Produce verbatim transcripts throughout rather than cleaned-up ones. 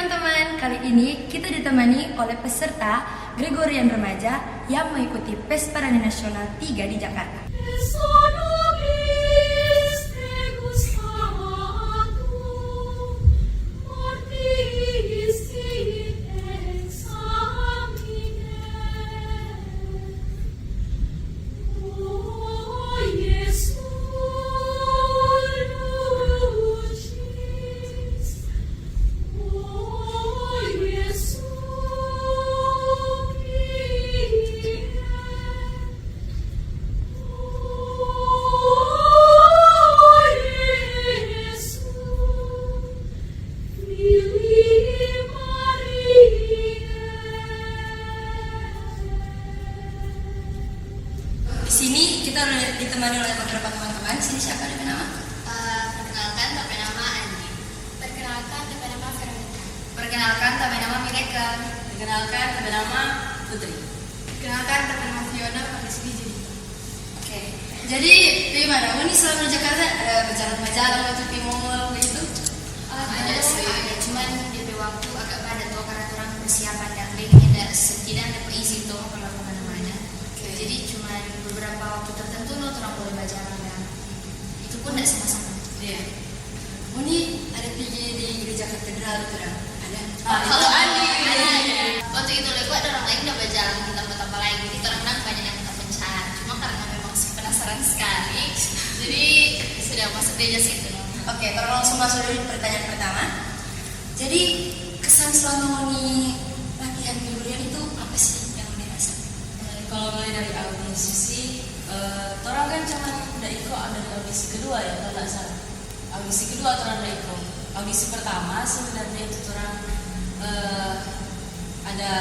Teman-teman, kali ini kita ditemani oleh peserta Gregorian Remaja yang mengikuti Pesta Rani Nasional tiga di Jakarta. Di sini kita udah ditemani oleh beberapa teman-teman. Sini siapa ada nama? Eh, perkenalkan, tapi nama Andi. Perkenalkan, tapi nama Veronica. Perkenalkan, tapi nama Mireka. Perkenalkan, tapi nama Putri. Perkenalkan, tapi nama Fiona, panggil sini Jennifer. Oke. Jadi, bagaimana? Ngoni selama di Jakarta ada berjalan-jalan, atau di mall, begitu? Ada sih. Ada, cuman dia pe waktu agak padat to, karena orang persiapan dan dia nyanda, setidak ada izin to, kalau kemana-mana. Oke. Jadi, cuman beberapa waktu tertentu no, orang boleh berjalan dan itu pun nggak sama-sama. Iya. Ngoni ada pigi di gereja katedral itu, dang? Ada? Ah, kalau ada, ada. Waktu itu lagi ada orang lain udah berjalan di tempat-tempat lain, jadi orang bilang banyak yang terpencar. Cuma karena memang si penasaran sekali, jadi sudah masuk aja situ. Oke, kalau langsung masuk dulu di pertanyaan pertama. Jadi, kesan selama ngoni latihan kebudayaan itu apa sih yang ngoni rasa? Eh, kalau mulai dari audisi sih, eh, torang kan cuma udah iko dari audisi kedua ya, kalau nggak salah. Audisi kedua torang ada iko. Audisi pertama sebenarnya itu torang, eh, ada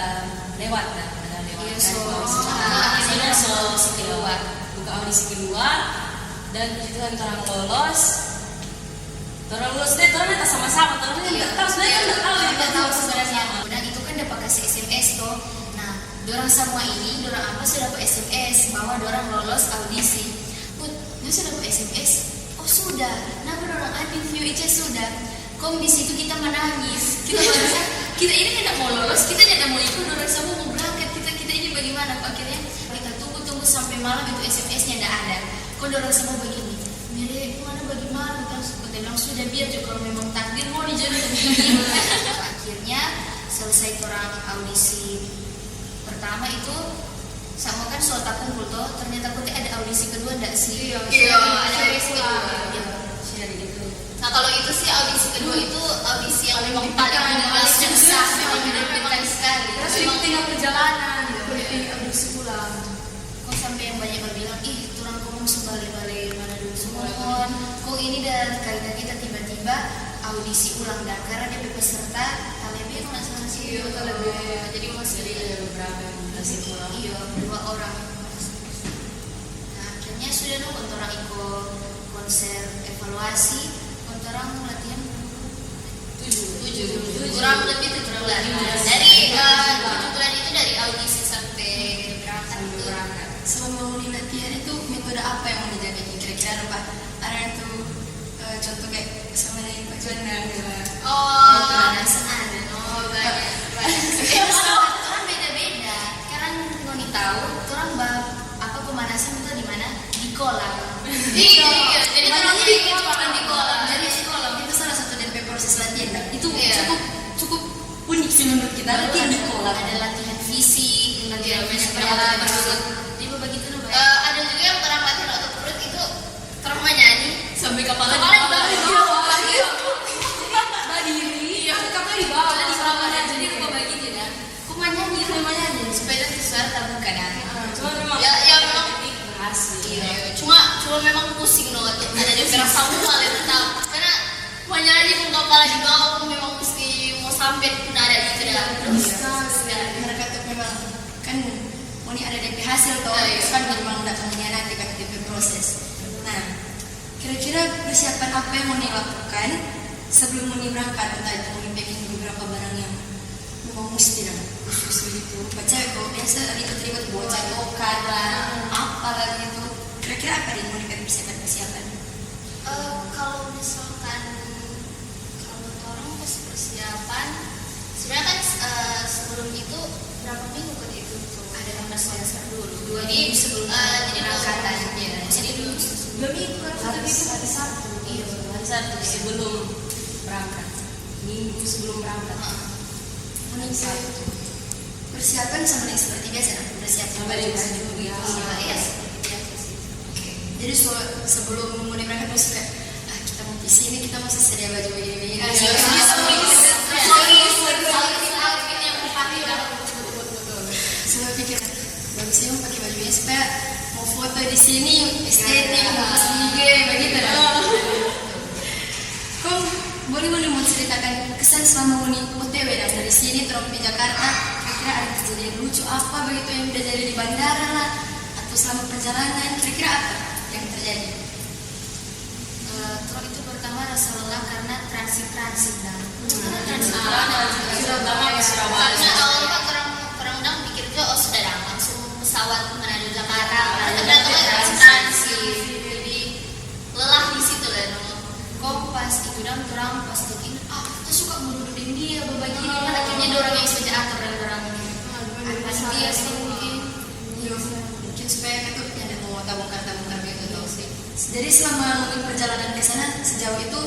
lewat, kan, ada lewat. Iya, kan, so, audisi pertama. Ah, akhirnya so, so keluar. Buka audisi kedua, dan puji Tuhan torang lolos. Torang lolos deh, torang nda sama-sama, torang nda tahu, sebenarnya nda tahu, nda tahu sebenarnya. Dan itu kan dapat kasih S M S to. Nah, dorang semua ini, dorang apa sudah dapat S M S bahwa dorang lolos audisi. Put, lu sudah dapat S M S? Oh, sudah. Nah, dorang Andi, Vio, Ica sudah. Kong di situ kita menangis. Kita merasa, kita ini tidak mau lolos, kita tidak mau ikut, dorang semua mau berangkat. Kita, kita ini bagaimana? Akhirnya kita tunggu-tunggu sampai malam itu S M S-nya tidak ada. Kong dorang semua begini, "Mere, mana bagaimana?" Kita bilang, "Sudah, biar juga kalau memang takdir mau di jodoh." Akhirnya selesai orang audisi pertama itu, sama kan so takumpul to, ternyata kote ada audisi kedua ndak sih? Iya, iya, ada audisi kedua. Iya. Nah, kalau itu sih audisi kedua itu audisi yang memang paling susah, memang menakutkan sekali. Terus di tengah perjalanan, berarti audisi ulang. Kong sampe yang banya babilang, "Ih, torang kong su bale-bale mana dong su mohon." Kong ini dan kali lagi kita tiba-tiba audisi ulang dang, karena dia pe peserta talebe kong nggak salah sih. Iya, talebe. Jadi masih ada beberapa yang masih kurang. Iya, dua orang. Nah, akhirnya sudah dong, kong torang iko konser evaluasi, kong torang latihan Tujuh. Tujuh. Kurang lebih tujuh bulan. Dari, eh, tujuh bulan itu dari audisi sampai berangkat itu. Sampai berangkat. Selama ngoni latihan itu, metode apa yang ngoni jaga? Kira-kira ada apa? Ada itu, eh, contoh kayak sama dengan Pak Juanda, gitu lah. Oh, ada, ada. Oh, banyak, banyak. Eh, orang beda-beda. Sekarang ngoni tahu, orang ba-, apa, pemanasan itu di mana? Di kolam. Iya, iya. Jadi kalau di kolam, di kolam. Jadi di kolam itu salah satu dari proses latihan, dah. Itu cukup, cukup unik sih menurut kita, latihan di kolam. Ada latihan fisik, latihan fisik, latihan perut. Jadi begitu, no, Mbak? Eh, ada juga yang orang latihan otot perut itu orang menyanyi sampai kepala di bawah. Kepala di bawah. Iya. Badiri, iya, kepala di bawah. Kepala di bawah, jadi rupa begini, dah. Kong manyanyi, kong manyanyi. Supaya nanti suara tabuka, dah. Ah, cuma memang ya, ya, memang berhasil. Iya, iya. Cuma, cuma memang pusing, no, tuh. Ada di rasa mual, ya, tetap. Karena manyanyi kong kepala di bawah, kong memang mesti mau sampai pun ada gitu, dah. Iya, terus, iya. Mereka tuh memang, kan, ngoni ada D P hasil, toh. Ah, iya. Itu kan memang nggak mengkhianati, kan, D P proses. Nah, kira-kira persiapan apa yang ngoni lakukan sebelum ngoni berangkat? Entah itu ngoni packing beberapa barang yang memang musti dang khusus begitu. Percaya kalo biasa ribet-ribet bawa catokan lah, apa lah gitu. Kira-kira apa deh ngoni pe persiapan-persiapan? Eh, kalau misalkan, kalau torang pas persiapan, Jadi sebelum, eh, jadi berangkatan, ya. Jadi dulu dua minggu kan, satu minggu hari Sabtu. Iya, hari Sabtu sebelum berangkat. Minggu sebelum berangkat. Hari Sabtu. Persiapan sama yang seperti biasa, kan? Udah siap baju, baju gitu. Iya, seperti biasa sih. Oke. Jadi so, sebelum mau berangkat masih kayak, "Ah, kita mau di sini, kita mau sedia baju begini." Ah, iya, iya, iya. Outfit, outfit yang mau pakai, betul, betul, betul. Semua pikir, "Bagus ya, mau pakai baju ini supaya mau foto di sini, estetik, mau pas di I G, begitu, kan?" Kong, boleh, boleh mau ceritakan kesan selama ngoni O T W dang, dari sini torang pi Jakarta, kira-kira ada kejadian lucu apa begitu yang terjadi di bandara lah, atau selama perjalanan, kira-kira apa yang terjadi? Eh, torang itu pertama rasa lelah karena transit-transit dang. Karena transit. Surabaya. Karena awal kan orang, orang dang pikir jo, oh, sudah dang, langsung pesawat Manado Jakarta. Ternyata kan transit. Jadi, lelah di situ lah, no. Kong pas itu dang, torang pas check in, ah, kita suka mo dudu deng dia, babagini, kan akhirnya dorang yang saja atur dan dorang ini. Panitia sih mungkin. Iya, mungkin supaya kan tuh nyanda mo tabongkar-tabongkar begitu, tau sih. Jadi selama ngoni perjalanan ke sana, sejauh itu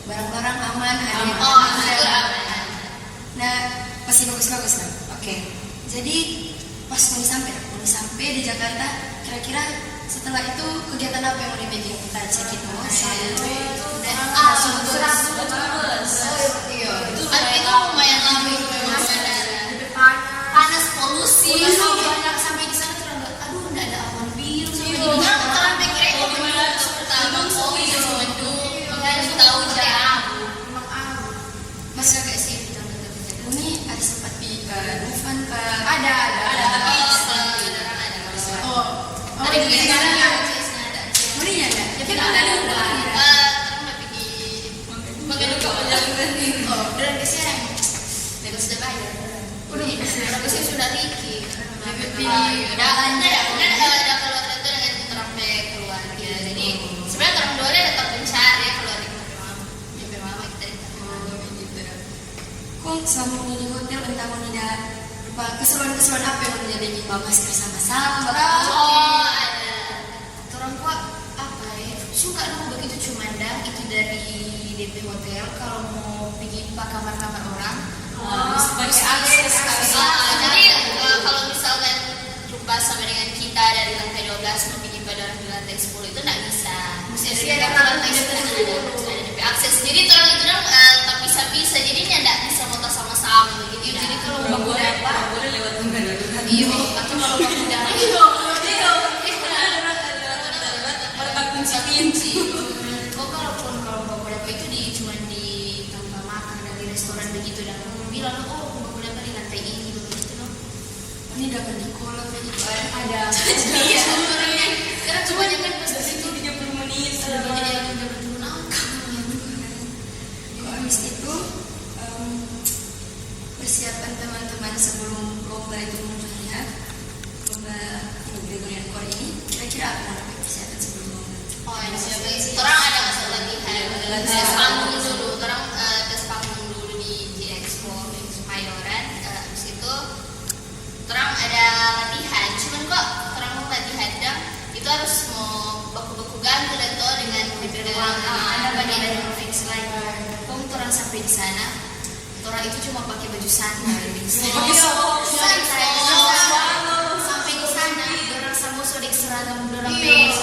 barang-barang aman, ada yang aman? Oh, aman, aman. Nah, masih bagus-bagus, kan? Oke. Jadi, pas ngoni sampe, ngoni sampe di Jakarta, kira-kira setelah itu kegiatan apa yang ngoni bikin? Kita cek itu. Ah, surat tugas. Oh, iya. Tapi itu lumayan lama itu memang, benar. Panas, polusi. Polusi banyak, sampai di sana tuh, aduh, nggak ada awan biru, sampai di sana. Orang pikirnya, oh, benar, sudah, oh, iya, mendung. Makanya tahu jam. Emang abu. Masih agak sih, kita tetap jaga. Ini ada sempat di, eh, Dufan ke? Ada, ada. Ada, tapi, eh, ada, ada. Oh, oh, ada di sana. Mana ya, ada? Tapi ada, ada. Eh, orang udah pergi. Makan dulu, makan dulu. Oh, dorang ke sana. Mereka sudah bayar. Udah, orang ke sana sudah Ricky. Lebih, ada, ada, ada keluarga tuh dengan orang pe keluarga. Jadi, sebenarnya orang dua ada tetap mencari ya, keluarga. Kong selama ngoni di hotel, entah ngoni da rupa keseruan-keseruan apa yang ngoni da bikin, bawa masker sama-sama, bawa. Oh, ada. Torang kwa apa e, suka no bagitu, cuman dang itu dari depe hotel, kalo mo pigi pa kamar-kamar orang, harus pake akses. Ah, jadi, eh, kalo misalkan rupa sama dengan kita dari lantai dua belas mo pigi pa dorang di lantai sepuluh itu nda bisa. Musti ada di lantai sepuluh. Ada depe akses. Jadi torang itu dang, eh, tapisa-pisa. Jadi nyanda bisa mo tasama-sama begitu. Jadi kalo baku dapa, boleh lewat tangga darurat. Iyo, atau kalo baku dapa. Iyo, iyo. Ada kunci-kunci. Oh, kalo pun kalo baku dapa itu di, cuman di tampa makang dan di restoran begitu dang. Bilang, "Oh, baku dapa di lantai ini," begitu, no. Ini dapat di kolong, ini ada. Iya, sebenarnya. Karena cuma dia kan pas di situ tiga puluh menit, eh, jadi yang tiga puluh menit, ah, kamu yang bukan. Kok habis itu, em, persiapan teman-teman sebelum lomba itu muncul ya? Lomba Gregorian Core ini, kira-kira apa yang persiapan sebelum lomba? Oh, yang siapa itu? Orang ada masa latihan. Ada latihan. Tes panggung dulu. Orang, eh, tes panggung dulu di G Expo Kemayoran. Eh, habis itu orang ada latihan. Cuman kok orang mau latihan dang, itu harus mo baku-baku ganti dan to dengan ada bagian yang fix lain. Kong orang sampai di sana, orang itu cuma pakai baju santai. Iya, santai. Sampai di sana, orang sama so dek seragam, orang pe.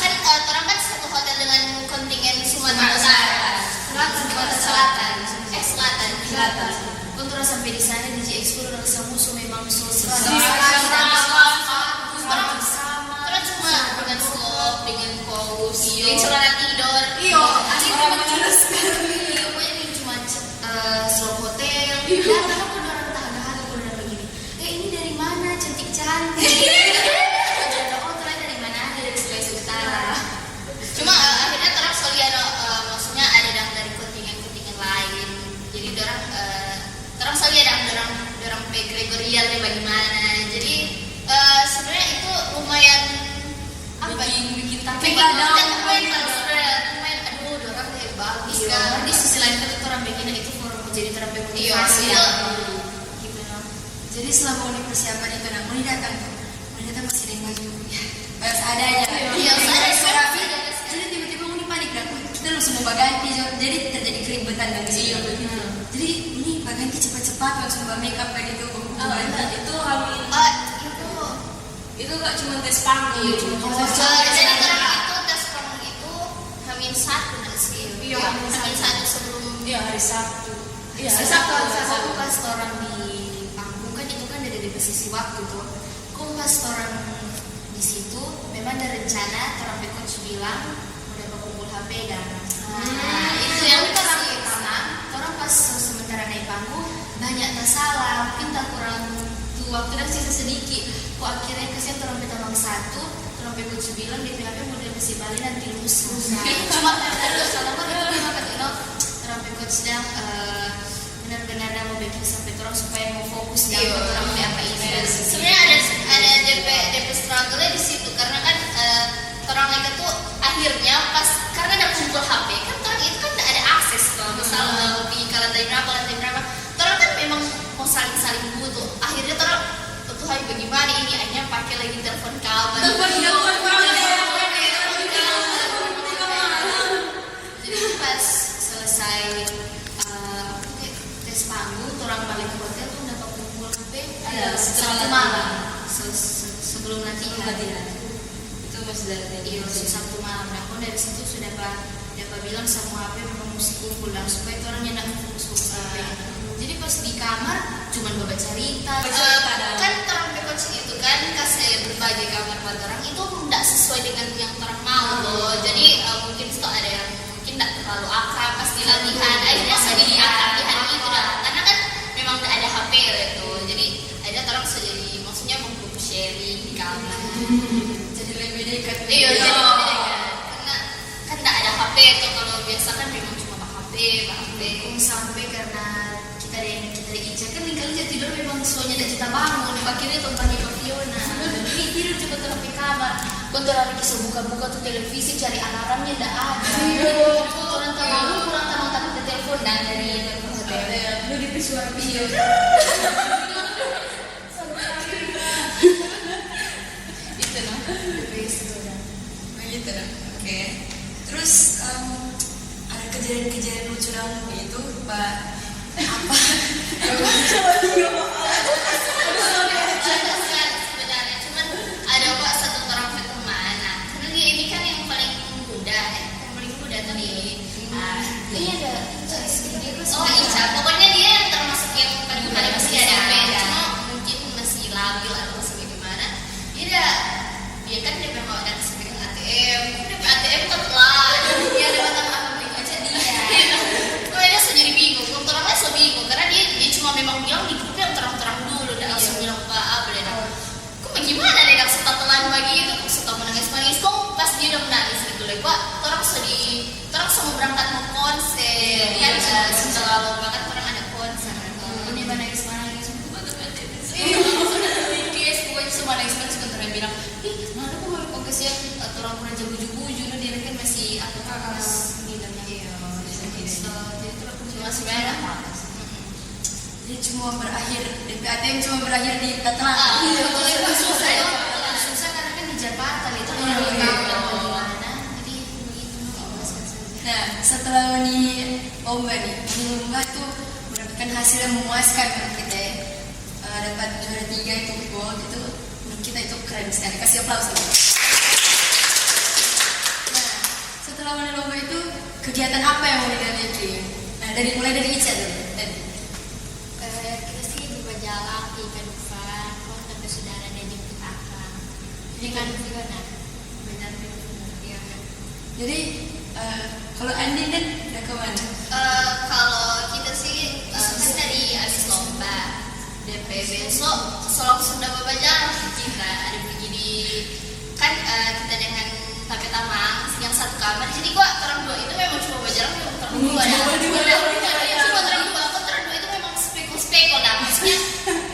Kan, eh, orang kan satu hotel dengan kontingen Sumatera Utara. Selatan, Sumatera Selatan. Eh, Selatan. Selatan. Kong orang sampai di sana, di G Expo, orang sama so memang so seragam. Orang cuma dengan slop, dengan kaos, dengan celana tidur. Iyo, asli orang menjurus. Iyo, pokoknya ini cuma, eh, slop hotel. Iya. Datang aku, orang tanya, aku orang begini, "Eh, ini dari mana? Cantik-cantik." Oh, ternyata dari mana aja, dari Sulawesi Utara. Cuma, eh, akhirnya orang so lia, no, eh, maksudnya ada yang dari kontingen-kontingen lain. Jadi orang, eh, orang so lia dang, orang, orang pe Gregorian ni bagaimana. Jadi, eh, sebenarnya itu lumayan apa ya? Bikin, bikin takut. Bikin takut, lumayan, lumayan, aduh, orang kayak bagus kan. Di sisi lain kan itu orang bikin itu forum jadi orang motivasi ya. Gitu, no. Jadi selama ngoni persiapan itu, nah, ngoni datang tuh, Kita masih ada yang baju. Ya, seadanya. Iya, seadanya. Suara habis. Jadi tiba-tiba Uni panik, dan kita langsung mau baganti, jo. Jadi terjadi keributan dan di situ. Iya, betul. Jadi Uni baganti cepat-cepat, langsung ba make up kayak gitu. Oh, enggak, itu Hamin. Oh, itu. Itu gak cuma tes panggung. Iya, cuma tes panggung. Jadi terang itu tes panggung itu Hamin satu nggak sih? Iya, Hamin satu. Hamin satu sebelum. Iya, hari Sabtu. Iya, hari Sabtu, hari Sabtu. Pas orang di panggung kan itu kan ada di posisi waktu tuh. Kong pas torang di situ, memang ada rencana, torang pe coach bilang, "Udah bakumpul H P, dang." Nah, itu yang torang, torang pas sementara naik panggung, banyak tasalah, mungkin takurang tu waktu dan sisa sedikit. Kok akhirnya kasihan torang pe tamang satu, torang pe coach bilang, "Dia pe H P mo dia kase bale nanti lusa." Cuma terus, kalau itu memang kata, "No, torang pe coach dang, eh, benar-benar da mo beking sampe torang supaya mo fokus dang pa torang pe apa ini." Sebenarnya ada, ada D P, D P struggle di situ karena kan, eh, torang lagi tuh akhirnya pas karena ada kumpul H P kan torang itu kan ada akses kalau misal, eh, mau pi ke lantai berapa, lantai berapa, torang kan memang mau saling-saling butuh. Akhirnya torang tuh hari bagaimana ini, akhirnya pakai lagi telepon kawan. Telepon kawan. Jadi pas selesai, eh, apa tuh, kayak tes panggung, torang balik ke hotel tuh dapat kumpul sampe, eh, Sabtu malam. Se-, se-, sebelum latihan. Sebelum latihan. Itu masih dari. Iya, Sabtu malam. Nah, kong dari situ sudah pa, sudah pa bilang sama apa memang mesti kumpul lah, supaya torang nyanda fokus-fokus apa. Jadi pas di kamar, cuman babacarita. Bacarita. Eh, kan torang pe coach itu kan kase berbagi kamar pa torang, itu nda sesuai dengan yang torang mau loh. Jadi, eh, mungkin itu ada yang mungkin nda terlalu akrab pas di latihan. Akhirnya so jadi akrab di hari itu dah. Karena kan memang nda ada H P gitu. Jadi akhirnya torang so jadi, maksudnya mau group sharing di kamar. Jadi lebih dekat. Iya, jadi lebih dekat. Karena kan nda ada H P tuh, kalau biasa kan memang cuma ba H P, ba H P. Kong sampe karena kita deng, kita deng Ica kan lingkali ja tidur memang soalnya ada kita bangun, pakirnya tong pake pa Fiona. Ini tidur coba tong pe kamar. Kong tong lari so buka-buka tu televisi, cari alarmnya nda ada. Kong torang tabangun, kurang tamang tapi telepon dan dari hotel. Lu di suara video. Itu no. Begitu no. Oke. Terus, em, ada kejadian-kejadian lucu dang begitu, ba, apa? Sebenarnya, cuman ada kok satu orang pertemanan. Karena dia ini kan yang paling muda, eh, yang paling muda tuh di, ah, iya, ada Ica, dia pas. Oh, Ica. Pokoknya dia yang termasuk yang paling, paling masih S M P, kan? Cuma mungkin masih labil atau masih bagaimana. Dia ada, dia kan dia memang ada kesempatan A T M. Dia A T M kan lah. Dia ada batang apa beli aja dia. Pokoknya dia so jadi bingung. Kong torang lah so bingung karena dia, dia cuma memang bilang di grup yang terang-terang dulu, nda langsung bilang apa, apa deh. Kong bagaimana deh, dang so tatelan bagitu, kong so tau manangis-manangis, kong pas dia udah menangis gitu lagi, wah, torang so di, torang so mo berangkat mo konser, kan, eh, setelah lomba kan torang ada konser, kan. Kong dia manangis-manangis, kong dia manangis-manangis, kong torang bilang, "Ih, mana kong baru kong kasihan, eh, torang pernah jago-jago, no, dia kan masih apa, kan, pas bilang, iya, masih." Jadi torang cuma sebenarnya apa? Jadi cuma berakhir, D P A T M cuma berakhir di tatelan. Ah, iya, betul, itu susah ya. Susah karena kan di Jakarta gitu, iya, kalau di, iya, Bangkok atau di mana. Jadi begitu, ikhlaskan saja. Nah, setelah Uni lomba nih, Uni lomba tuh mendapatkan hasil yang memuaskan menurut kita ya. Eh, dapat juara tiga itu gold itu menurut kita itu keren sekali. Kasih aplaus dulu. Nah, setelah Uni lomba itu, kegiatan apa yang Uni bikin? Nah, dari, mulai dari Ica dulu, tadi. Eh, kita sih berjalan di Kadufa, kong tapi sudah ada di Akang. Jadi kan juga, nah, banyak yang, iya. Jadi, eh, kalau Andin dan, udah ke mana? Eh, kalau kita sih, eh, kan dari abis lomba, D P B, so, so langsung dapat bajalan kita, ada pergi di, kan, eh, kita dengan tapi tamang yang satu kamar, jadi kok torang dua itu memang cuma bajalan, memang torang dua, ya. Cuma torang dua, cuma torang dua, kok torang dua itu memang spekul-spekul, nah, maksudnya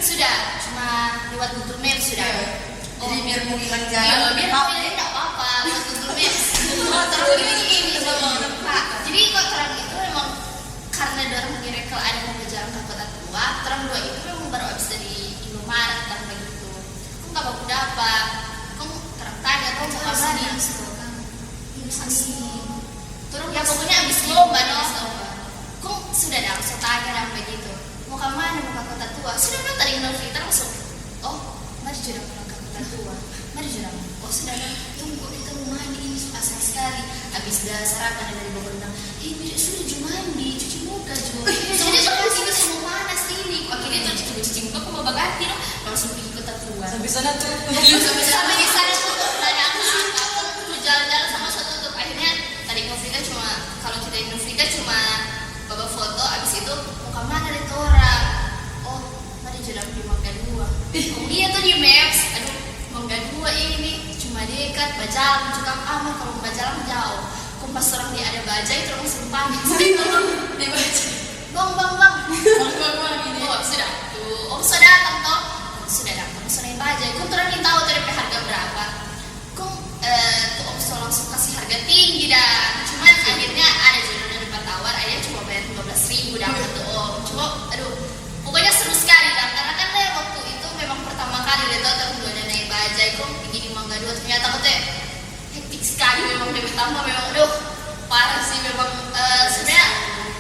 sudah, cuma lewat Google Maps sudah. Iya. Jadi biar mau hilang jalan, iya, biar mau hilang, nggak apa-apa, lewat Google Maps. Oh, torang dua ini, ini, ini, ini, Pak. Jadi kok torang itu memang karena dorang miracle ada mau bajalan ke kota tua, torang dua itu memang baru abis dari Indomaret kan begitu. Kong baku dapa. Kong torang tanya, kong mo ka mana? Ini sini. Torang ya, pokoknya abis lomba, no? Kong sudah dang, so tanya dang bagitu. Mo ka mana? Mo ka Kota Tua. Sudah dang, tadi Novita langsung, "Oh, mari jo dang mo ka Kota Tua. Mari jo dang." Oh, sudah dang, tunggu, kita mo mandi, ini so asik skali. Abis da sarapan dari Bogor bilang, "Hei, Miri, sudah jo mandi, cuci muka jo." Soalnya kan di sini so mo panas ini. Akhirnya torang cuci, cuci muka, kong mo baganti, no? Langsung pigi Kota Tua. Sampe sana tutup. Iyo, sampe sana. Sampe di sana tutup. Tadi aku sih, aku mo jalan-jalan sama so tutup. Akhirnya tadi Novita cuma, kalo kita di Novita cuma bawa foto, abis itu mo ka mana deng torang? Oh, mari jo dang pi Mangga Dua. Kong lia to di maps, aduh, Mangga Dua ini cuma dekat, bajalang jo kang, ah, mar kalo bajalang jao. Kong pas torang di ada bajai, torang simpang. Di bajai. Bang, bang, bang. Bang, bang, bang, ini. Oh, sudah. Tuh, om so datang to. Sudah datang, so nae bajai. Kong torang nintau to depe harga berapa. Kong, eh, tu om so langsung kasi harga tinggi dang. Cuman akhirnya ada jo dong da tawar, akhirnya cuma bayar lima belas ribu dang tu om. Cuma, aduh, pokoknya seru skali dang. Karena kan le waktu itu memang pertama kali le to, torang dua da nae bajai, kong pigi di Mangga Dua, ternyata kote hektik skali memang, depe tampa memang, aduh, parah sih memang, eh, sebenarnya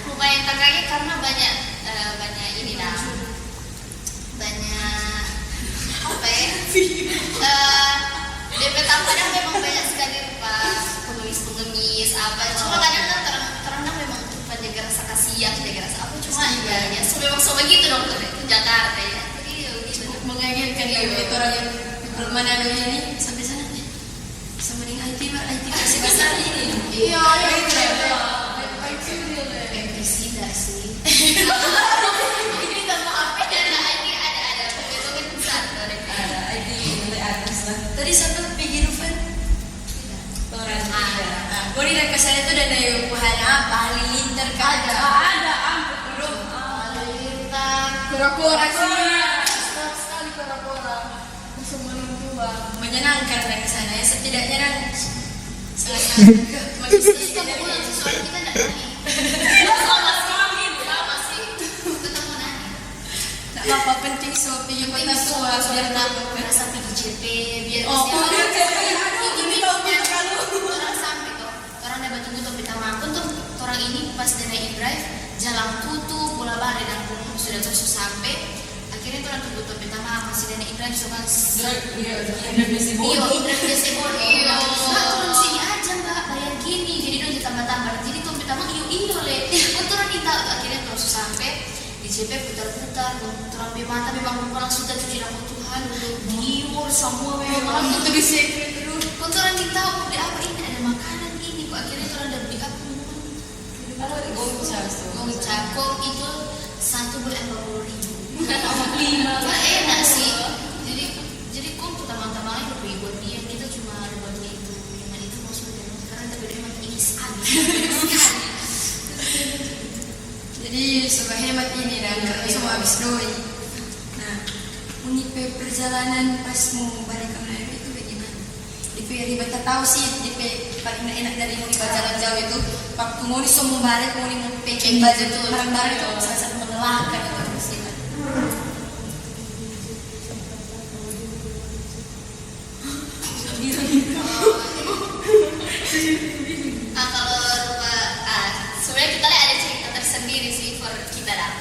lumayan takage karena banyak, eh, banyak ini dang. Banyak apa ya? Eh, depe tampa dang memang banyak skali rupa pengemis-pengemis apa. Cuma kadang kan torang, torang dang memang rupa jaga rasa kasiang, jaga rasa apa. Cuma ya, ya, so memang so bagitu dong ke Jakarta ya. Jadi ya begitu. Cukup mengagetkan ya, orang yang di Manado ini sampai sana. Sama deng I T, Mbak. I T masih basar ini. Iya, iya, iya, iya. Baik, baik sih, dia, Le. Eh, Priscilla sih. Ini minta maaf ya. Ada I T, ada, ada. Pokoknya besar, ada. Ada I T, mulai artis lah. Tadi siapa? Peggy Rufan? Orang. Ah. Nah, gua di Rekasana itu ada yang buahnya apa? Halilintar kan? Ada, ada, ampun, belum. Halilintar. Kura-kura sih. Kura-kura. Stop sekali kura-kura. Menyenangkan dang di sana ya, setidaknya dang salah satu ke masih. Terus kita mau pulang, soalnya kita nggak nangis. Sama sih, sama sih. Kita mau nangis. Nggak apa-apa, penting so pigi Kota Tua, biar tahu. Rasa pigi C P, biar. Oh, siapa? Pigi, pigi, pigi, pigi, pigi, orang sampai kok. Torang da batunggu tong pe tamang. Kong tong, torang ini pas da nae in-drive, jalang tutup, bola bale dang kong sudah tong so sampe. Akhirnya torang tunggu tong pe tamang, masih da nae in-drive so kan. Iya, in-drive biasa bodoh. Iyo, in-drive biasa bodoh. Iyo. Mbak, turun sini aja, Mbak, bayar gini. Jadi dong ja tamba-tamba. Jadi tong pe tamang iyo, iyo le. Kong torang minta, akhirnya tong so sampe. Di C P putar-putar, dong torang pe mata memang dong orang suka cuci rambut Tuhan, Dior, samua memang orang tutu di sekret, aduh. Kong torang di tahu beli apa ini, ada makanan ini, kong akhirnya torang ada beli apa, minuman? Apa? Gongcha, so. Gongcha, kong itu satu beli lima puluh ribu. Lima. Nah, enak sih. Jadi, jadi kong pertama-tama itu pergi buat dia, kita cuma ada buat dia itu, minuman itu, maksudnya, karena kita berdua emang iris abis. Sekali. Jadi, so bahemat ini dang, karena so mo abis doi. Nah, ngoni pe perjalanan pas mo bale ka Manado itu bagimana? Depe riba, ta tau sih, depe paling enak dari ngoni bajalang jauh itu, waktu ngoni so mo bale, ngoni mo packing baju, barang-barang itu salah satu melelahkan itu, pasti kan. Ah, kalau rupa, ah, sebenarnya kita ada cerita tersendiri sih for kita dah.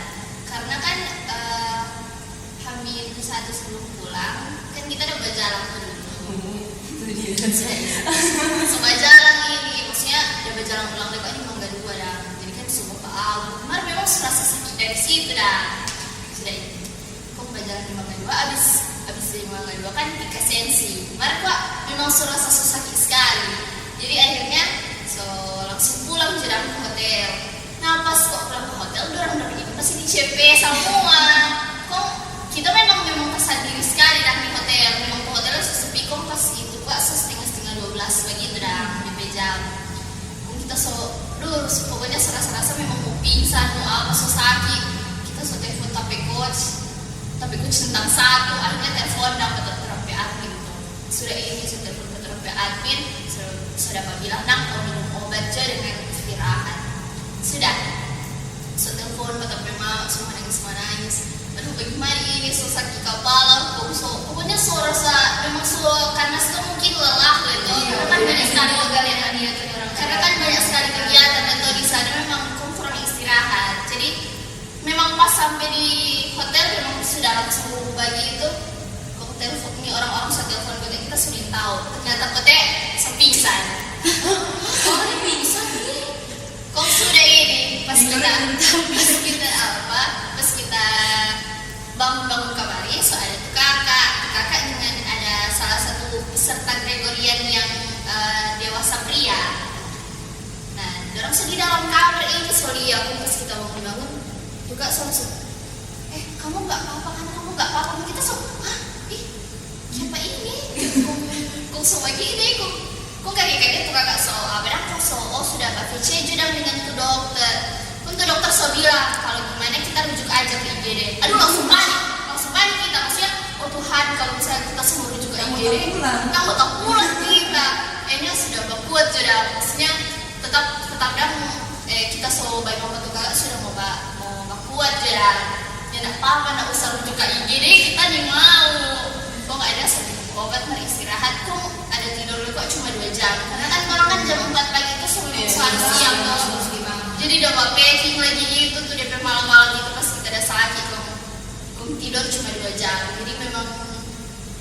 Karena kan, eh, hamin satu sebelum pulang, kan kita ada bajalang tuh dulu. Hmm, itu dia. So bajalang ini, maksudnya ada bajalang ulang dekat di Mangga Dua dah. Jadi kan suka ke Abu. Mar memang so rasa sakit dari situ dah. Sudah itu. Kong bajalang di Mangga Dua, abis, abis dari Mangga Dua kan di Kasensi. Mar kwa memang so rasa so sakit skali. Jadi akhirnya so langsung pulang jo dang ke hotel. Nah, pas kwa pulang ke hotel, dorang dapa ini masih di C P samua. Kong kita memang, memang tasandiri skali dang di hotel. Memang ke hotel so sepi, kong pas itu kwa so stenga-stenga dua belas bagitu dang, depe jam. Kong kita so, duh, pokoknya so rasa-rasa memang mo pingsan, mo apa, so saki. Kita so telfon ta pe coach, ta pe coach tentang satu, akhirnya telfon dapa tu torang pe admin tu. Sudah ini so telfon tu torang pe admin, so, so dapa bilang, "Nang, mo minum obat jo dengan istirahat." Sudah. So telfon pa ta pe mama, so manangis-manangis. Aduh, bagimana ini, so saki kapala, kong so, pokoknya so rasa Sampe di hotel memang sudah langsung bagitu. Kong telepon, ni orang-orang so telepon kote, kita sudah tau. Ternyata kote so pingsan. Oh, dia pingsan ni. Kong sudah ini, pas kita, pas kita apa, pas kita bangun-bangun kamari, so ada tu kaka. Tu kaka dengan ada salah satu peserta Gregorian yang, eh, dewasa pria. Nah, dorang so di dalam kamar itu, so lia, kong pas kita bangun-bangun, tu kaka so langsung, "Eh, kamu nggak apa-apa kan? Kamu nggak apa-apa kan?" Kita so, "Hah? Ih, siapa ini?" Kong, kong so bagini, kong, kong kage-kage tu kaka so, apa dang, kong so, oh, sudah ba-V C jo dang dengan tu dokter. Kong tu dokter so bilang, "Kalau gimana kita rujuk aja ke I G D." Aduh, langsung panik, langsung panik kita, maksudnya, "Oh Tuhan, kalau misalnya kita semua rujuk ke I G D, kita mau tahu pulang kita." Akhirnya sudah bakuat jo dang, maksudnya, tetap, tetap dang, eh, kita so bae mama tu kaka sudah mau ba-, mau bakuat jo dang. Ya, ndak papa, ndak usah rujuk ka I G D, kita ni mau. Kong ada so minum obat, mar istirahat, kong ada tidor kok cuma dua jam. Karena kan torang kan jam empat pagi itu sebelum makan siang, to. Jadi udah ba-packing lagi gitu tuh, depe malam-malam itu pas kita ada sakit, kong, kong tidor cuma dua jam. Jadi memang,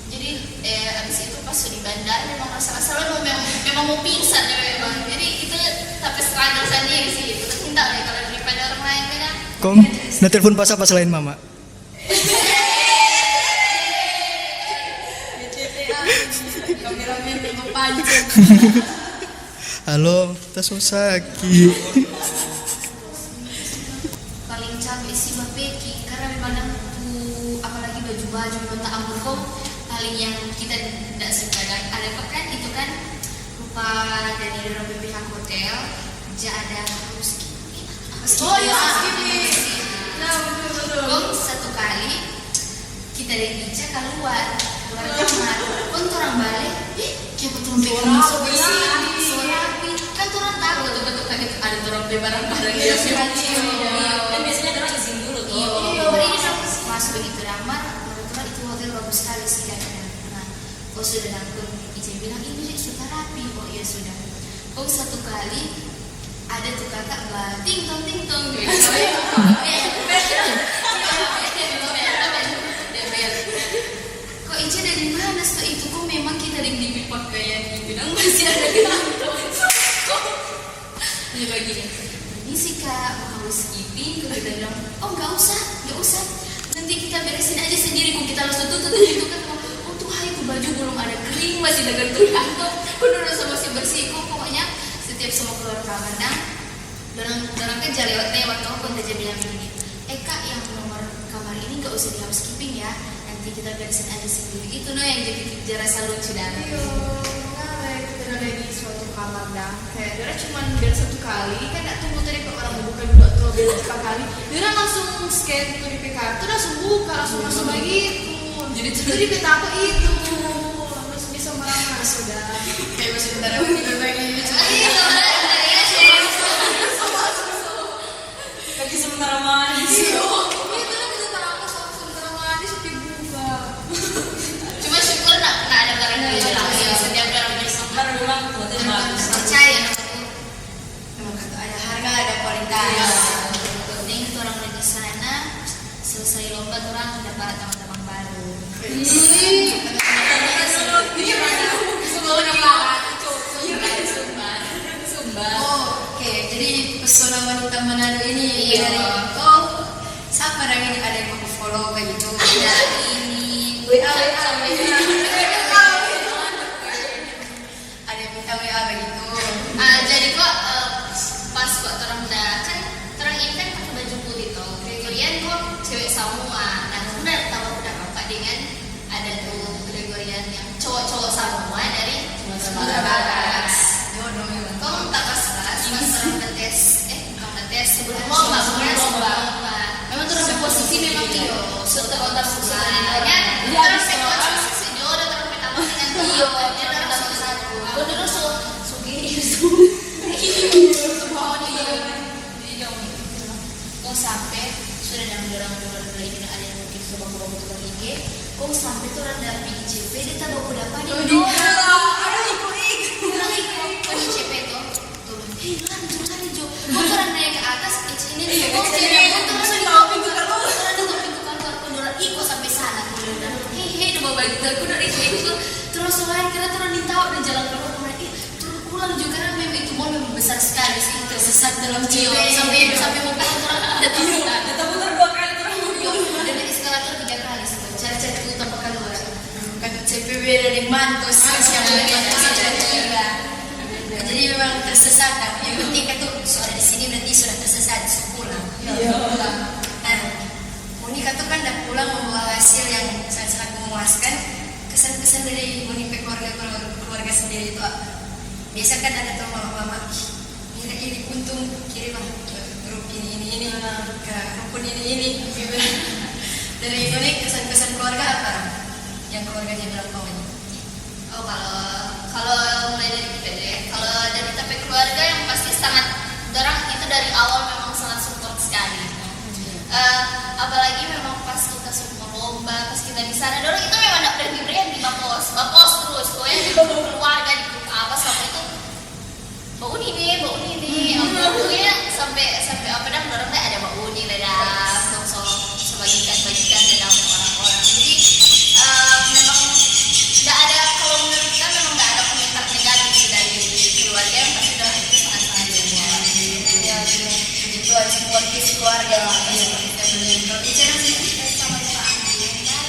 jadi, eh, abis itu pas di bandara memang rasa-rasa lo memang, memang mau pingsan ya memang. Jadi itu tapi struggle sendiri sih, itu tercinta deh kalau daripada orang lain kan. Kong, na telepon pa sapa selain mama? Halo, ta so saki. Paling cabe sih ba-packing, karena memang dang tu, apalagi baju-baju, memang ta ampun kong, paling yang kita ndak suka dang, ada kok kan, itu kan, rupa dari dorang pe pihak hotel, ja ada housekeeping. Oh iya, housekeeping. Ya, betul, betul. Kong satu kali, kita deng Ica kaluar, kaluar kamar. Kong torang bale, "Eh, kiapa torang pe kamar so bersih, so rapi?" Kan torang tahu, betul-betul kaget ada torang pe barang-barang yang rapi. Iya. Dan biasanya dorang izin dulu, tuh. Iya. Iya. Baru ini dong masuk begitu, mar menurut torang itu hotel bagus sekali sih, katanya. Nah, kong sudah dang, kong Ica bilang, "Ini so rapi." "Oh iya, sudah." Kong satu kali, ada tu kaka ba ting tong, ting tong, gitu. Ko Ica dari mana sto itu? Ko memang kita deng dia pe pakaian itu dang masih ada di kantong. Dia bagini, "Permisi kak, mau housekeeping?" Ko kita bilang, "Oh, nggak usah, nggak usah. Nanti kita beresin aja sendiri." Kong kita langsung tutup, tutup, tutup. Oh, tuh hai, tu baju belum ada kering, masih dagang tu kantong. Ko dorang so masih bersih, kong pokoknya setiap so mo keluar kamar dang, dorang, dorang kan ja lewat-lewat, kong, kong ta ja bilang begini, "Eh kak, yang nomor kamar ini nggak usah di housekeeping ya, nanti kita beresin aja sendiri." Itu no yang jadi ja rasa lucu dang. Iyo, ngana kita ada di suatu kamar dang. Kayak dorang cuman biar satu kali, kan nggak tunggu tadi pe orang buka dulu atau biar tiga kali. Dorang langsung scan tu depe kartu, langsung buka, langsung masuk lagi itu. Jadi, jadi betapa itu. Terus bisa merama sudah. Kayak masih bentar lagi berbagi. Iya, iya, iya. Lagi sementara manis. Iya, itu kan kita tahu, so, sementara manis, oke, buka. Cuma syukur nak, nak ada barang. Iya, iya, iya. Setiap barang bisa. Baru bilang, buat yang bagus. Percaya. Emang kata ada harga, ada kualitas. Iya. Penting torang di sana, selesai lomba, torang dapat teman-teman baru. Ih. Iya, iya. Sumpah, sumpah. Sumpah. Oh, oke. Jadi pesona wanita Manado ini. Iya. Dari, oh, siapa orang ini ada yang mau follow kayak gitu? Ada ini. W A, W A, W A. Ada yang minta W A begitu. Ah, jadi kok, eh, pas kok torang da, kan torang ini kan pake baju putih to. Gregorian kok cewek samua. Nah, torang da tau udah apa dengan ada tu Gregorian yang cowok-cowok samua dari Sumatera Barat. Jodoh memang. Kong ta pas, pas, pas torang da tes, eh, bukan da tes, sebelum lomba, sebelum lomba. Memang torang pe posisi memang iyo, so terutama suaranya. Jadi abis torang pe posisi jodoh, torang pe tamu dengan iyo, dia torang satu-satu. Kong terus so, so gini, so. Iyo, so bawah dia. Jadi dong, kong sampe sudah dang dorang, dorang mulai bilang ada yang mungkin so baku-baku tukang I G. Kong sampe torang da pi I C P, dia tabaku dapa deng dorang. Aduh, iko, iko. Dorang iko, kong I C P to. Turun. Hei, lari jo, lari jo. Kong torang nae ka atas, eh, ini nih, kong torang langsung tahu pintu keluar. Tersesat dalam. Iyo, sampai, sampai mau pulang, orang tersesat. Kita putar dua kali, orang mau pulang. Iyo, dan naik eskalator tiga kali, sudah cari-cari tu tampa kaluar. Kan C P B ada di Mantos, yang ada di Mantos ada tiga. Jadi memang tersesat, tapi yang penting kan tu sudah di sini berarti sudah tersesat, so pulang. Iya. Pulang. Nah, Monica tu kan dah pulang membawa hasil yang sangat-sangat memuaskan. Kesan-kesan dari Monica keluarga, keluarga, keluarga sendiri itu apa? Biasa kan ada tuh mama-mama, "Ih, ini, ini untung kirim lah ke grup ini, ini, ini, ke rukun ini, ini." Dari Monica kesan-kesan keluarga apa? Yang keluarganya bilang pokoknya. Oh, kalau, kalau mulai dari kita dulu ya. Kalau dari tapi keluarga yang pasti sangat, dorang itu dari awal memang sangat support sekali. Eh, apalagi memang pas kita semua lomba, pas kita di sana, dorang itu memang nggak berhenti berhenti, bapos, bapos terus. Pokoknya di grup keluarga, di grup apa, sampai itu bau ini nih, bau ini nih. Pokoknya sampai, sampai apa dang, dorang teh ada bau ini lah dang. So, so, so bagikan, bagikan ke dalam orang-orang. Jadi, eh, memang nggak ada, kalau menurut kita memang nggak ada komentar negatif sih dari keluarga, yang pasti dorang itu sangat-sangat support. Iya, iya. Begitu, suportif keluarga lah. Iya. Kalau bicara sih, kita sama Pak Andi, kan,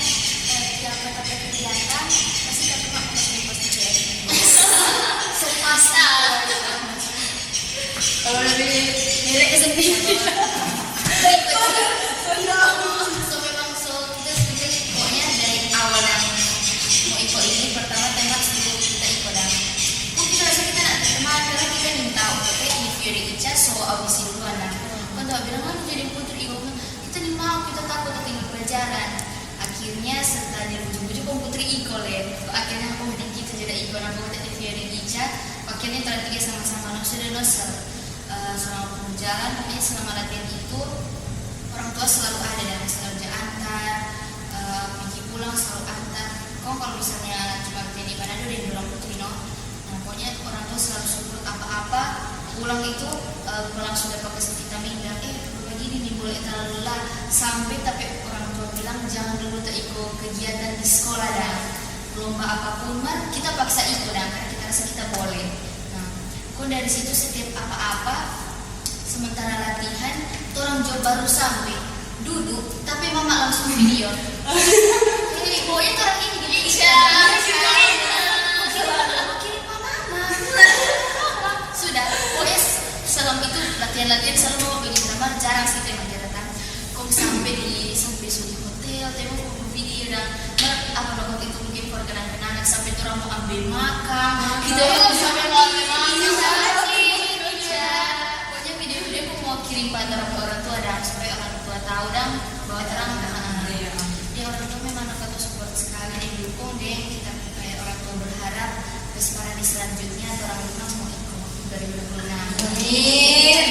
eh, tiap ada kegiatan, pasti kita cuma pasti, pasti. Sepasang. Kalau dari diri sendiri. So, memang so, kita sebenarnya pokoknya dari awal yang mau iko ini, pertama tembak sebelum kita iko dang. Kok kita rasa kita nak terima, karena kita ingin tahu, oke, ini Fiori Ica, so audisi duluan dang. Kan tuh bilang, "Ah, jadi putri iko." Kita ni mau, kita takut, kita tinggal pelajaran. Akhirnya setelah dia bujuk-bujuk, kong putri iko le. Akhirnya aku mending kita jadi iko, nah, aku tadi Fiori Ica. Akhirnya kita tiga sama-sama no sudah no ser. Eh, selama berjalan, pokoknya selama latihan itu orang tua selalu ada dan selalu ja antar, eh, pigi pulang selalu antar. Kong kalau misalnya cuma latihan di Manado deng dorang putri no, nah, pokoknya orang tua selalu support apa-apa, pulang itu, eh, pulang sudah pakai vitamin dan, "Eh, begini nih, mulai terlalu lelah." Sampai tapi orang tua bilang, "Jangan dulu ta iko kegiatan di sekolah dah. Lomba apapun, mar kita paksa iko dah, karena kita rasa kita boleh." Nah, kong dari situ setiap apa-apa, sementara latihan, torang jo baru sampe, dudu, tapi mama langsung video. Hei, pokoknya torang ini gini. Iya, iya. Kirim pa mama. Sudah, pokoknya s-, selama itu latihan-latihan selalu mama begini, mama jarang sih tema dia datang. Kong sampe di, sampe so di hotel, tema mo video dan, apa, waktu itu mungkin for kenang-kenangan, sampe torang mo ambe makang. Kita sampe mo ambe makang. Iya. Pokoknya video-video aku mau kirim pa orang, orang tua dang, supaya orang tua tahu dang bahwa terang, ah, iya, ya, orang tua memang nakato support sekali deng dukung deng kita, kayak orang tua berharap ke sekarang di selanjutnya orang memang mau ikut dua ribu dua puluh enam. Amin.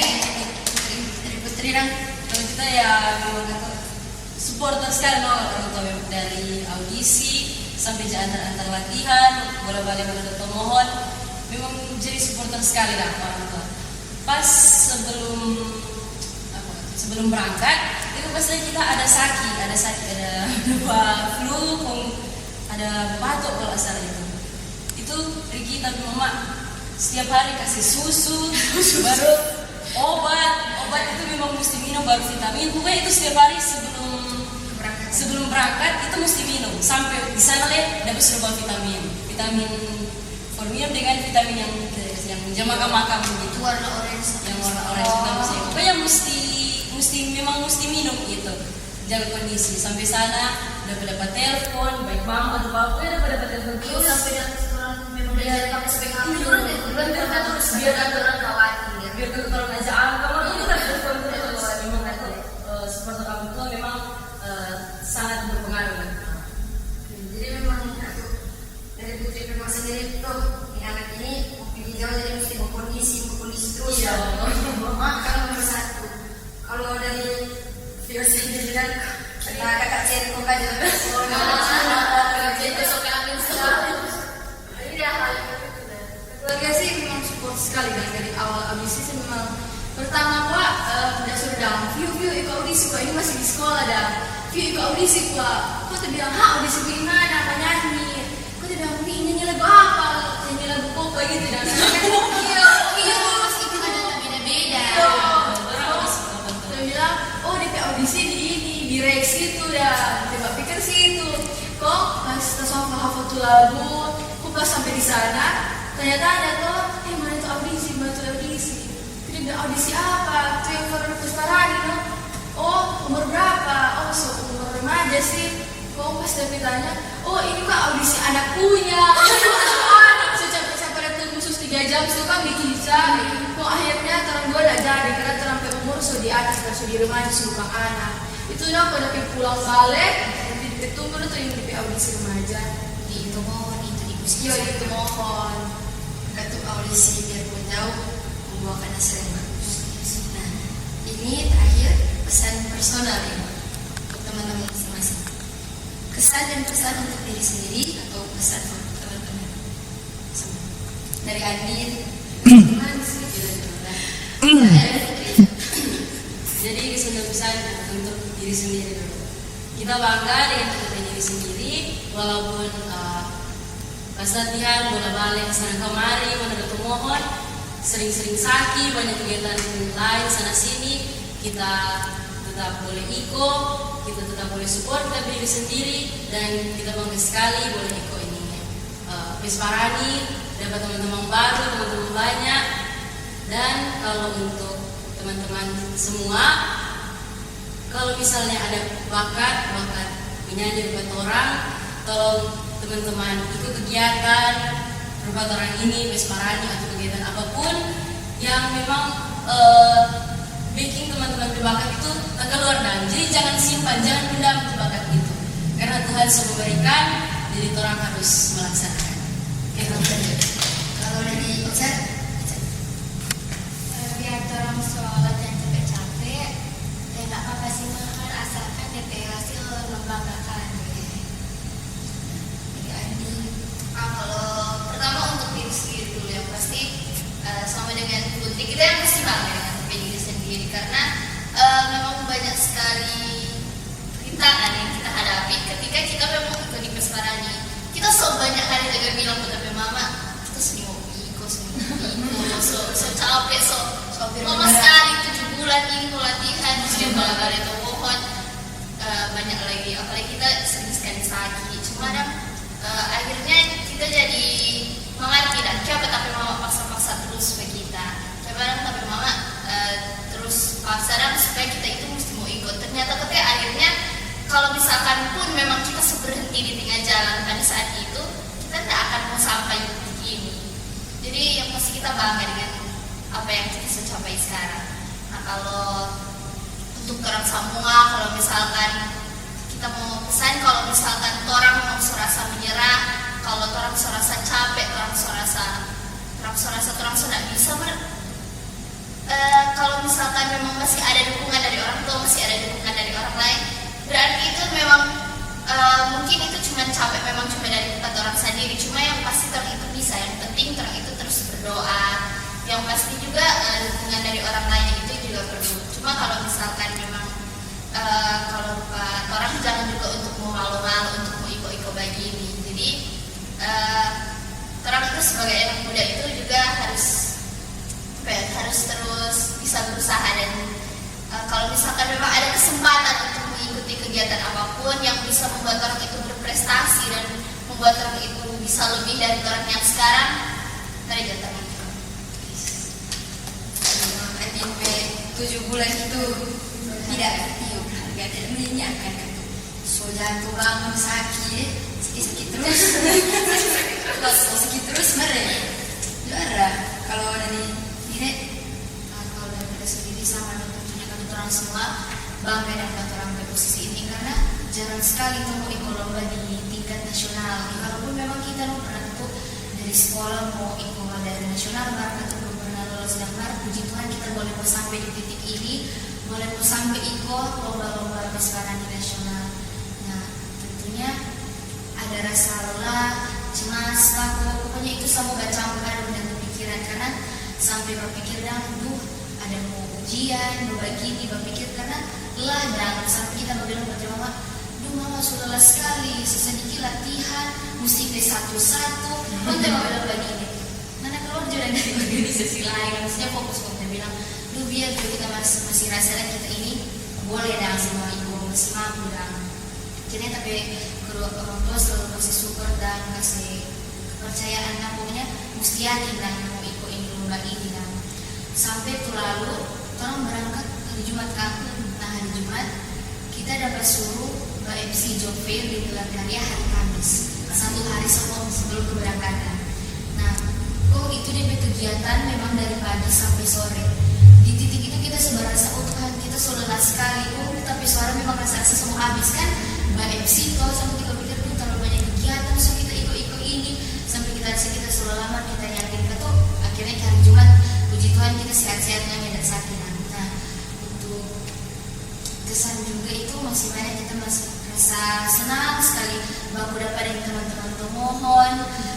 Putri, Putri dang. Kalau kita ya memang kata supporter sekali no orang tua, dari audisi sampai ja antar-antar latihan, bola bale, bola doto mohon, memang jadi supporter sekali lah orang tua. Pas sebelum, apa, sebelum berangkat itu pasti kita ada saki, ada saki, ada dua flu, kong ada batuk kalau nggak salah itu. Itu Riki tapi mama setiap hari kasih susu, baru obat, obat itu memang mesti minum, baru vitamin. Pokoknya itu setiap hari sebelum sebelum berangkat itu mesti minum. Sampai di sana le dapat serba vitamin, vitamin for minum dengan vitamin yang yang jama makam gitu. Warna orange. Yang warna orange itu mesti. Pokoknya mesti mesti memang mesti minum gitu. Jaga kondisi. Sampai sana dapat dapat telepon, baik mama atau papa, ya dapat dapat telepon terus. Sampai dapat orang memang dia pakai speak up dulu deh. Bukan kita terus biar ada orang khawatir. Biar tetap orang aja angka, mah kita telepon terus. Memang aku, eh, support orang tua memang, eh, sangat berpengaruh. Jadi memang aku dari Putri memang sendiri tuh, ini anak ini mau pergi jauh jadi mesti berkondisi, berkondisi terus. Iya. Makan nomor satu. Kalau dari Fios sendiri kan, kakak Ceko kan jadi. Jadi besok kami selalu. Ini dia hal yang begitu deh. Keluarga sih memang support sekali kan dari awal audisi sih memang pertama, Pak, eh, udah suruh dang, "Vio, Vio, ikut audisi, kok ini masih di sekolah dah. Vio, ikut audisi, Pak." Kok tuh bilang, "Ha, audisi di mana? Apa nyanyi?" Kok tuh bilang, "Ini nyanyi lagu apa? Nyanyi lagu pop gitu dah." Iya, iya, terus itu kan Tanya-tanya to, eh, mana tu audisi, mana tu audisi. Kita bilang, "Audisi apa? Tu yang for Pesparani, no?" "Oh, umur berapa?" "Oh, so umur remaja sih." Kong pas dia tanya, "Oh, ini kak audisi anak punya." So capek-capek datang khusus tiga jam, so kan bikin cari. Kong akhirnya torang dua nda jadi, karena torang pe umur so di atas, so di remaja, so bukan anak. Itu no, kong dia pi pulang bale, nanti dia pi tunggu no tu yang dia pi audisi remaja. Di itu mohon, itu di Yo, itu mohon. Katu audisi biarpun jauh, membuahkan hasil yang bagus. Nah, ini terakhir pesan personal ini untuk teman-teman masing-masing. Kesan dan pesan untuk diri sendiri atau pesan untuk teman-teman semua. Dari Andin, teman sih, tidak ada. Jadi kesan dan pesan untuk diri sendiri dulu. Kita bangga dengan kita punya diri sendiri, walaupun eh, pas latihan bola bale sana kamari, mana ada tu mohon, sering-sering saki, banyak kegiatan lain sana sini, kita tetap boleh iko, kita tetap boleh support kita diri sendiri, dan kita bangga sekali boleh iko ini. Eh, Pesparani dapat teman-teman baru, teman-teman banyak, dan kalau untuk teman-teman semua, kalau misalnya ada bakat, bakat menyanyi rupa torang, tolong teman-teman ikut kegiatan rupa torang ini, Pesparani atau kegiatan apapun yang memang eh, bikin teman-teman pe bakat itu terkeluar dan jadi jangan simpan, jangan pendam tu bakat itu. Karena Tuhan sudah memberikan, jadi torang harus melaksanakan. Oke, kalau dari Ica? Eh, biar torang so latihan cape-cape, ya nggak apa-apa sih, Mak, kan asalkan D P hasil membanggakan. Jadi, Andi, ah, kalau pertama untuk diri sendiri dulu, yang pasti, eh, sama dengan Putri, kita yang pasti bangga dengan diri sendiri, karena, eh, memang banyak sekali rintangan yang kita hadapi ketika kita memang ikut di Pesparani. Kita so banyak kali juga bilang ke tapi mama, kita sini mau iko, sini mau iko, so, so capek, so, so lama sekali, tujuh bulan ini mau latihan, terus dia bala-bala itu pohon, eh, banyak lagi, apalagi kita sering sekali sakit. Cuma dang, eh, akhirnya kita jadi mengerti dan kiapa tapi mama paksa-paksa terus ke kita. Kiapa dang tapi mama, eh, terus paksa dang supaya kita itu mesti mau ikut. Ternyata kete akhirnya kalau misalkan pun memang kita so berhenti di tengah jalan pada saat itu, kita tidak akan mau sampai begini. Jadi yang pasti kita bangga dengan apa yang kita so capai sekarang. Nah, kalau untuk torang samua, kalau misalkan kita mau pesan, kalau misalkan torang mau so rasa menyerah, kalau torang so rasa capek, torang so rasa, torang so rasa torang so ndak bisa, mer-, eh, kalau misalkan memang masih ada dukungan dari orang tua, masih ada dukungan dari orang lain, berarti itu memang, eh, mungkin itu cuma capek, memang cuma dari tempat orang sendiri. Cuma yang pasti torang itu bisa, yang penting torang itu terus berdoa. Yang pasti juga, eh, dukungan dari orang lain itu juga perlu. Cuma kalau misalkan memang, eh, kalau pa-, orang jangan juga untuk mau malu-malu, untuk mau iko-iko bagini. Jadi, eh, orang itu sebagai anak muda itu juga harus, apa ya, harus terus bisa berusaha dan, eh, kalau misalkan memang ada kesempatan untuk mengikuti kegiatan apapun yang bisa membuat orang itu berprestasi dan membuat orang itu bisa lebih dari orang yang sekarang, mari kita. Andin pe tujuh bulan itu tidak, iyo, tidak ada menyenangkan itu. So jatuh bangun sakit, sakit-sakit terus. Terus sakit terus, mere. Juara, kalau dari Mire? Ah, kalau dari kita sendiri sama dong, tentunya kan orang semua bangga dan kata orang pe posisi ini karena jarang sekali tong mo iko lomba di tingkat nasional. Kalaupun memang kita dong pernah tuh dari sekolah mo iko daerah nasional, mar kita belum pernah lolos dan mar puji Tuhan kita boleh mo sampai di titik ini, boleh mo sampai iko lomba-lomba Pesparani nasional. Nah, tentunya ada rasa lelah, cemas, takut, pokoknya itu samua bacampur aduk dalam pikiran karena sampai bapikir dang, duh, ada mo ujian, mo bagini, bapikir karena lelah dang, sampai kita babilang pa mama, duh mama su lelah skali, so sadiki latihan, musti pe satu-satu, kong te babilang bagini. Ngana kaluar jo dari organisasi lain, maksudnya fokus kong te bilang, duh biar jo kita masih, masih rasa dang kita ini boleh dang, samua ibu masih mampu dang. Jadi tapi kedua orang tua selalu kasih support dan kasih kepercayaan lah pokoknya Musti yakin dang mo iko ini lomba ini dang. Sampe tu lalu, torang berangkat hari Jumat ka. Nah, hari Jumat kita dapat suruh ba M C job fair di Gelar Karya hari Kamis, satu hari sebelum, sebelum keberangkatan. Nah, kong itu dia pe kegiatan memang dari pagi sampe sore. Di titik itu kita so merasa, oh Tuhan, kita so lelah skali. Oh, tapi suara memang rasa-rasa so mo abis kan. Ba M C to, sampe kita pikir, duh, talalu banya kegiatan so kita iko-iko ini. Sampe kita rasa kita so lelah mar, kita yakin ka to. Akhirnya hari Jumat, puji Tuhan, kita sehat-sehat, nyanda saki dang. Nah, untuk kesan juga itu masih banyak, kita masih rasa senang skali baku dapa deng teman-teman pemohon.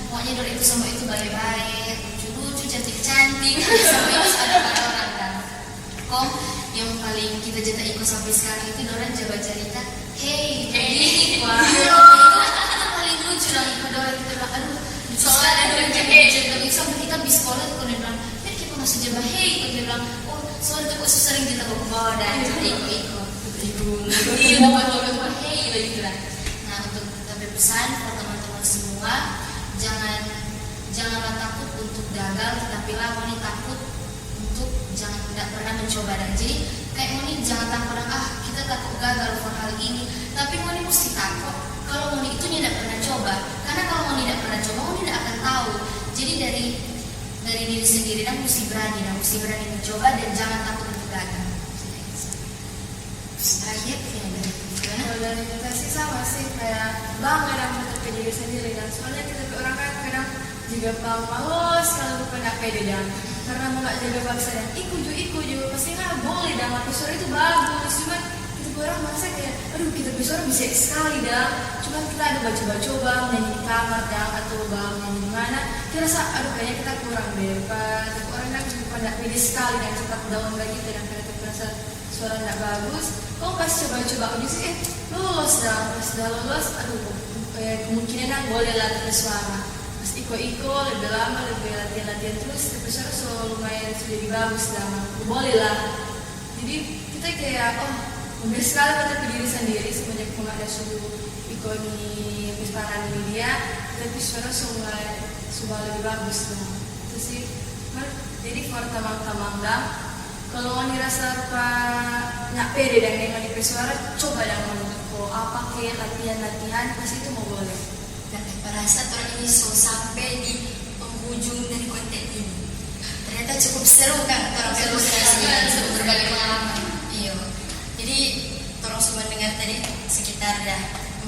Pokoknya dor itu semua itu bae-bae, lucu-lucu, cantik-cantik, sampai itu ada orang kan. Kong yang paling kita ja ta iko sampai sekarang itu dorang ja bacarita, "Hei, begini kwa." Itu paling lucu dang iko dorang, kita bilang, "Aduh, lucu skali dorang ja bacarita." Sampai kita pi sekolah, kong dia bilang, "Fer, kita masuk ja ba hei," kong dia bilang, "Oh, sorry, tu kok so sering kita bawa-bawa dang, ja ta iko-iko." Iya, dapat orang tua, "Hei," bagitu lah. Nah, untuk tapi pesan for teman-teman semua, jangan, janganlah takut untuk gagal, tetapilah ngoni takut untuk jangan, tidak pernah mencoba. Dan jadi, kayak ngoni jangan takut dang, "Ah, kita takut gagal for hal ini." Tapi ngoni mesti takut kalau ngoni itu tidak pernah coba. Karena kalau ngoni tidak pernah coba, ngoni tidak akan tahu. Jadi dari, dari diri sendiri dang mesti berani, dang mesti berani mencoba dan jangan takut untuk gagal. Akhir, ya, dari Kalau dari kita sih sama sih, kayak bangga dang mo ta pe diri sendiri dang. Soalnya kita pe orang kan kadang juga pang malos, kalau lupa nda pede dang. Karena mo nda jaga paksa dang, iko ju, iko ju, pasti nda boleh dang, tapi suara itu bagus. Cuman kita pe orang merasa kayak, aduh, kita pe suara bisa skali dang. Cuman kita ada bacoba-coba, nyanyi di kamar dang, atau ba nyanyi di mana. Kita rasa, aduh, kayaknya kita kurang deh. Pa, tapi orang dang juga nda pede skali dang, cepat down lagi, kita dang, karena kita merasa suara nda bagus, kong pas coba-coba audisi, eh, lolos dang. Pas dah lolos, aduh, eh, kemungkinan dang boleh lah ta pe suara. Pas iko-iko, lebe lama, lebe latihan-latihan terus, ta pe suara so lumayan so jadi bagus dang. Boleh lah. Jadi, kita kayak, oh, bangga skali pa ta pe diri sandiri, semenjak kong ada suruh iko ni pestaran ini dia, ta pe suara so mulai, so mulai lebe bagus dang. Itu sih, mar, jadi for tamang-tamang dang, Kalo ngoni rasa rupa nda pede dang deng ngoni pe suara, coba dang ngoni iko apa ke, latihan-latihan, pas itu mo boleh. Nah, rasa torang ini so sampe di penghujung dari konten ini. Ternyata cukup seru, kan, torang seru, seru, seru berbagi pengalaman. Iyo. Jadi, torang so mendengar tadi sekitar ada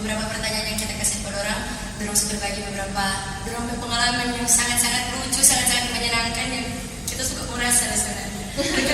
beberapa pertanyaan yang kita kasih pa dorang. Dorang so berbagi beberapa dorang pe pengalaman yang sangat-sangat lucu, sangat-sangat menyenangkan, yang kita suka merasa di sana. Mereka